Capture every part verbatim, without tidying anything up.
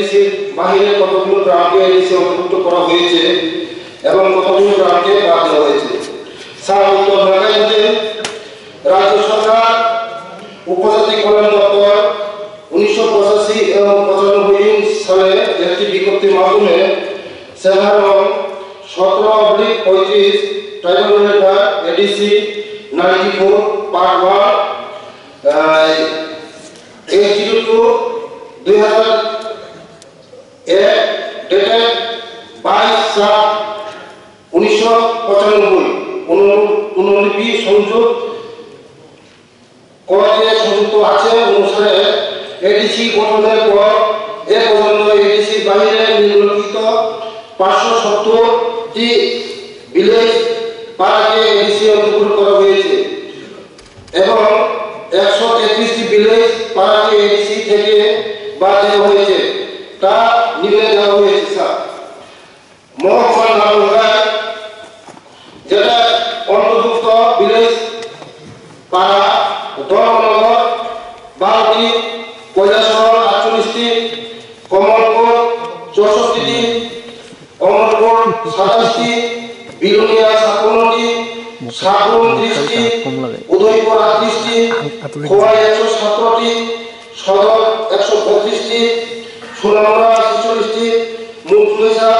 এডিসির বাইরে কতগুলো গ্রামকে এডিসি অন্তর্ভুক্ত করা হয়েছে এবং কতগুলো গ্রামকে বাদ দেওয়া হয়েছে। স্যার, উত্তর নাগাইতে রাজ্য সরকার উপজাতি কল্যাণ দপ্তর উনিশশো পঁচাশি এবং পঁচানব্বই সালে একটি বিজ্ঞপ্তির মাধ্যমে চেহারং সতেরো অব্লিক পঁয়ত্রিশ tribal welfare A D C ninety four part one, eight zero two দুই হাজার এক, ডেটেড বাইশ সাত উনিশশো পঁচানব্বই, অনু-, অনুলিপি সংযোগ কয়েদে সংযুক্ত আছে অনুসারে এডিসি গঠনের পর এ পর্যন্ত এডিসির বাইরে নিম্নলিখিত পাঁচশো সত্তরটি ভিলেজ পাড়াকে এডিসি অন্তর্ভুক্ত করা হয়েছে এবং একশো তেত্রিশটি ভিলেজ পাড়াকে এডিসি থেকে বাদ দেওয়া হয়েছে, তা নিম্নে দেওয়া হয়েছে, স্যার। মহকুমার নাম অনুযায়ী যেটা অন্তর্ভুক্ত ভিলেজ পাড়া ধর্মনগর বারোটি, কৈলাসহর আটচল্লিশটি, কমলপুর চৌষট্টিটি, অমরপুর সাতাশটি, বিলোনিয়া ছাপ্পান্নটি, সাত ঊনত্রিশটি, উদয়পুর আটত্রিশটি, খোয়াই একশো সতেরোটি, সদর একশো বত্রিশটি, সুনামুরা ছেচল্লিশটি, মুকলিসা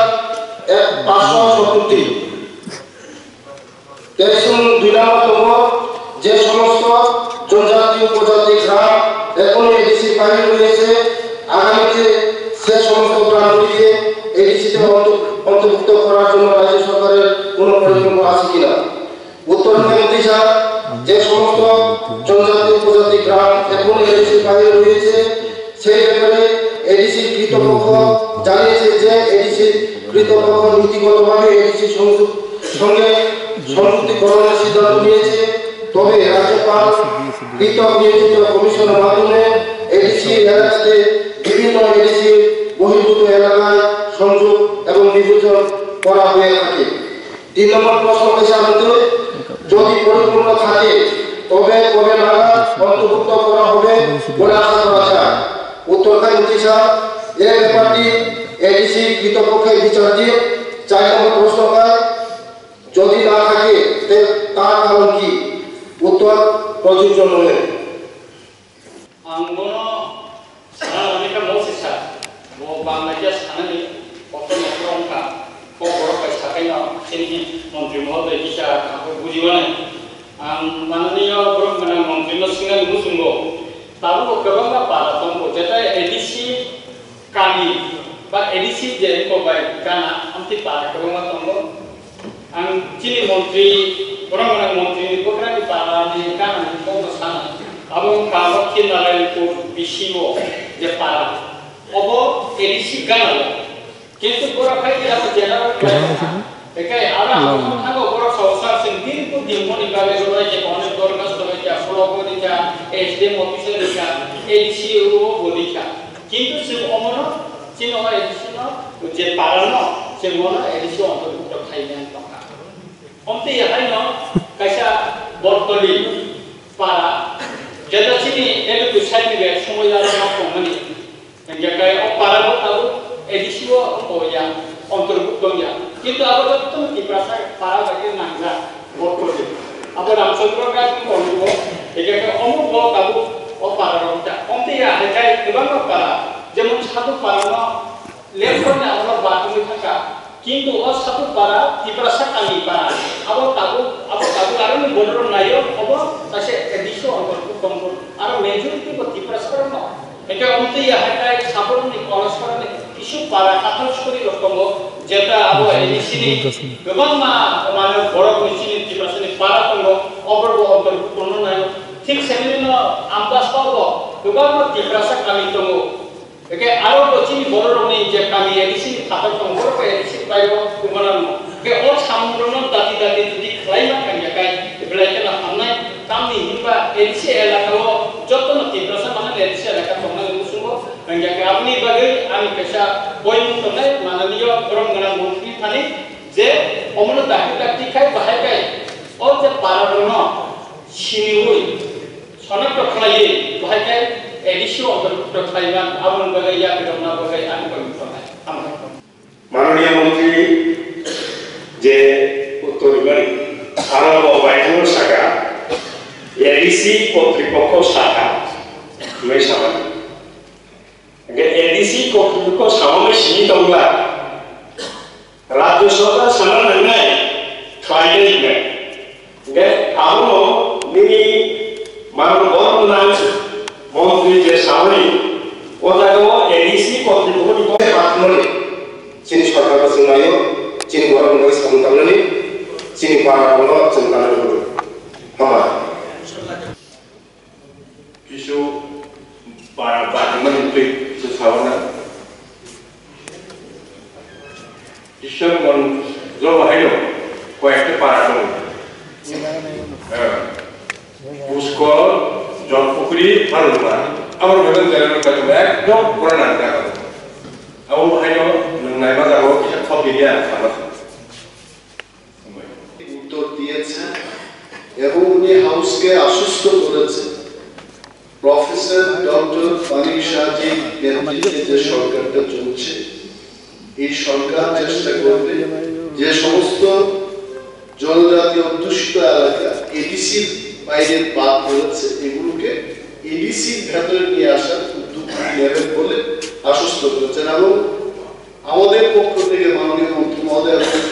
এক পাঁচশো সত্তরটি। তেইশ নং দুই নম্বর তম যে সমস্ত জনজাতি উপজাতি গ্রাম এখনো এডিসি বাইরে রয়েছে, আগামীতে সে সমস্ত গ্রামগুলিকে এডিসিতে অন্ত-, অন্তর্ভুক্ত করার জন্য রাজ্য সরকারের কোনো পরিকল্পনা আছে কিনা? উত্তর হচ্ছে, স্যার, যে সমস্ত জনজাতি উপজাতি গ্রাম এখন এডিসির বাইরে রয়েছে, সেই ব্যাপারে এডিসি কর্তৃপক্ষ জানিয়েছে যে এডিসি কর্তৃপক্ষ নীতিগতভাবে এডিসি সঙ্গে সংযুক্তিকরণের সিদ্ধান্ত নিয়েছে। তবে রাজ্যপাল কর্তৃপক্ষ নিয়োজিত কমিশনের মাধ্যমে এডিসি এলাকাতে বিভিন্ন এডিসি বহির্ভূত এলাকায় সংযোগ এবং বিভাজন করা হয়ে থাকে। তিন নম্বর প্রশ্ন হয়েছে আমাদের, যদি পরিপূর্ণ থাকে, তবে কবে নাগাদ অন্তর্ভুক্ত করা হবে বলে আশা করা যায়? উত্তর হচ্ছে, স্যার, এ ব্যাপারটি এডিসি কর্তৃপক্ষের বিচারাধীন। চার নম্বর প্রশ্ন হয়, যদি না থাকে, তে তার কারণ কি? উত্তর, প্রযোজ্য নয়। Ang bono sana hwnwi kha Moses sir, bo Bangladesh thanani kotor nokhrong wngkha, kok borok bai sakhai no chini montri mohoday kisa ang khe bujiwani. Ang mananiyo borok gwnang montri no swngnani muchungo, tabuk bo kwbangma para tongo, jetai A D C kami ba A D C je eko bai gana amtwi para kwbangma tongo. Ang chini montri, borok gwnang montri ni bwkrani para ni gana ni kokno sana. Abo wngkha abo Khinalaipur B C O je para. Obo A D C gana o. Kintu borok hai khe abo general. Ekai aro abo thango borok sabo sa sing din ko din moni bagwi rwbai khe onek dorgas rwbai khe block o rikha, S D M office o rikha, A D C o bo rikha. Kintu chwng omono, chini o A D C no, je para no, chwng mono A D C o ontorbhukto khainai tongkha. Omtwi haino kaisa Bortoli para, jeta chini eluku side ni bai somoi lama ma tongmani. Hingke kai o para bo tabuk A D C o wngya, ontorbhukto wngya. Kintu abo jotono Tiprasa para bai khe nangjak. Bortoli. Abo Ramchandra Gandhi ni kongo, eke ke omo bo tabuk o para rok ta. Omte ya hai kai kwbangma para, jemon Sadhu para no, Lepor ni abo no batwi thangka. Kintu o Sadhu para, Tiprasa kami para. Abo tabuk, abo tabuk aro ni borok rok naio, obo kaisa A D C o ontorbhukto tongo. Aro majority bo Tiprasa rok no. Hingke omtwi ya hai kai saborni kono soroni kisu para kathal suri rok tongo, jeta abo A D C ni kwbangma mane borok ni chini Tiprasa ni para tongo, oborok bo ontorbhukto no nai. Thik similarno Ambasa o kwbangma Tiprasa kami tongo. Hingke aro bo chini borok rok ni je kami A D C ni phatar tongo, borok bo A D C ni bai bo kwbangma no. Hingke o samung rok no dati dati dati khlai ma kang ya kai, belai kheno hamnai. Tamni hinba A D C elaka o jotono Tiprasa mane A D C elaka tongnani muchungo. Hingke aboni bagwi ani kaisa poimung tongnai mananiyo borom gwnang montri thani je omono dakti dakti khai bahai kai o je para rokno siniwi sonakto khlaiwi bahai kai A D C o অন্তর্ভুক্ত khlaiman, aboni bagwi yakni rokna bagwi ani bagwi khlai. Hambai. মাননীয় মন্ত্রী যে উত্তর দিবেন, আরো বাইরে থাকা এডিসি কর্তৃপক্ষ শাখা, মেশামান। এডিসি কর্তৃপক্ষ সামনে সীমিত হওয়া, রাজ্য সরকার সামনে নাই, ট্রাইবেল নাই। Hingke abono nini mano borok gwnang montri je samani o jaga o A D C kothri phuru ni kok patmani chini sorkar bo chwng naio, chini borok ni bagwi samung tangnani, chini para bono chwng tangnani. Hama. Kisu para bajimani twi kisu sawana. Kisu mon jobo haino koyekta para tongo. Eh. Puskol, Jolpukhri, Harulma. Amar begon jaga ni katu ekdom pura nang jaga. Abo haino nang naima jaga kisa khopi dia sama. উত্তর দিয়েছে এবং উনি হাউসকে আশ্বস্ত করেছেন, professor doctor মানিক সাহাজির নেতৃত্বে যে সরকারটা চলছে, এই সরকার চেষ্টা করবে যে সমস্ত জনজাতি অধ্যুষিত এলাকা এডিসির বাইরে বাদ পড়েছে, এগুলোকে এডিসির ভেতরে নিয়ে আসার উদ্যোগ নেবেন বলে আশ্বস্ত করেছেন। এবং আমাদের পক্ষ থেকে মাননীয় মন্ত্রী মহোদয় এবং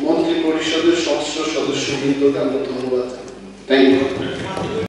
মন্ত্রী পরিষদের সংশ্লিষ্ট সদস্যবৃন্দকে আমরা ধন্যবাদ জানাই। Thank you.